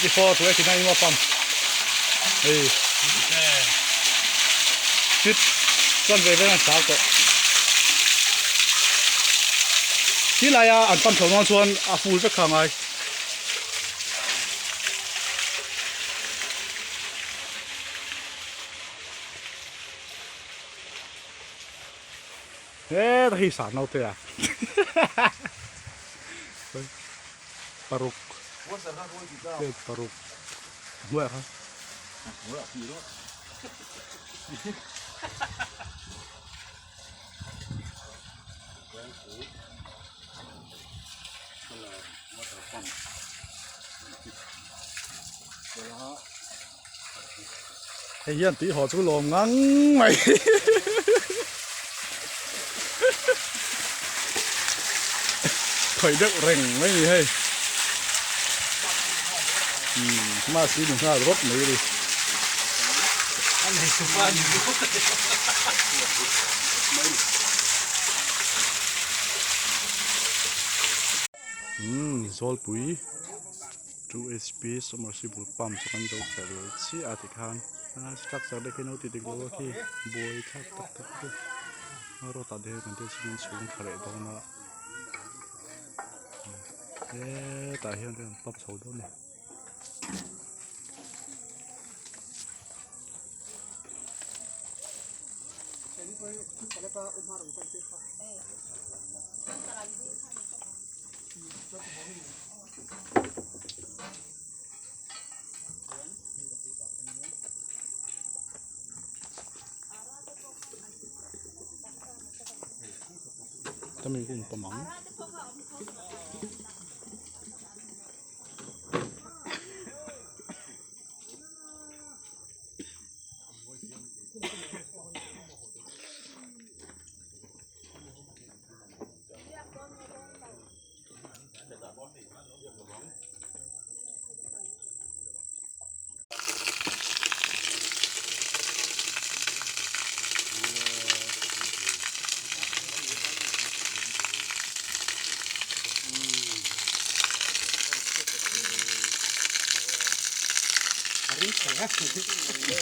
84 to 89 maw pump hei fit chuan ve vel an sar tawh ti laia an pump chho dawn chuan a full vek kha a ngai. Heta hi sar naute a paruk plate paruk hnuaiah khan Hei hian tui haw chu lawm ngang mai. Khawih deuh reng mai ni hei. Umm mahse ni nghal rawt mai a ni. Umm Zawlpui. 2hp submersible pump chu kan zo fel chiah a tikhan a structure te khi no ti dik lo a khi buai thlak tak tak chu a rawt ah te hian kan thil siam chhung tha leh dawn a hetah hian an pump chho dawn a ni. Tami hun pamang.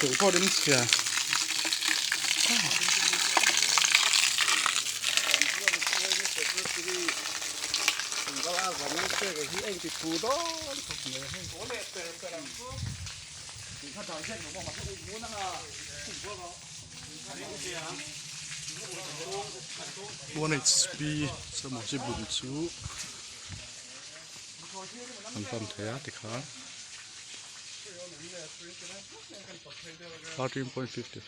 Tui pawh rim chhia. One hp samosa bun chu an pump thei a tikhan 13.54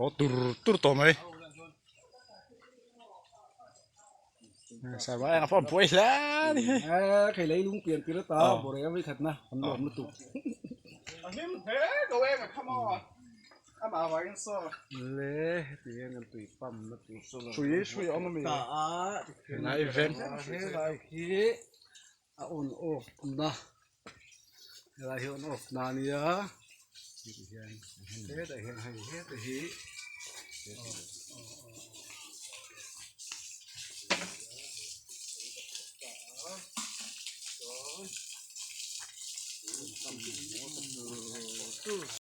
Aw tur tur tawh mai Sarva eng a pawh buai hle a ni hei. Khei lei lung pian tir ata bawrh em vei khatna an lawm lutuk. A hlim hle ko em a kham aw amah vangin saw. Le heti hian kan tui pump na tur solar Hrui hrui a awm ami. Ta a Helai event. Helai hi a on off na helai hi on off na ania heti hian hetah hian hei heta hi.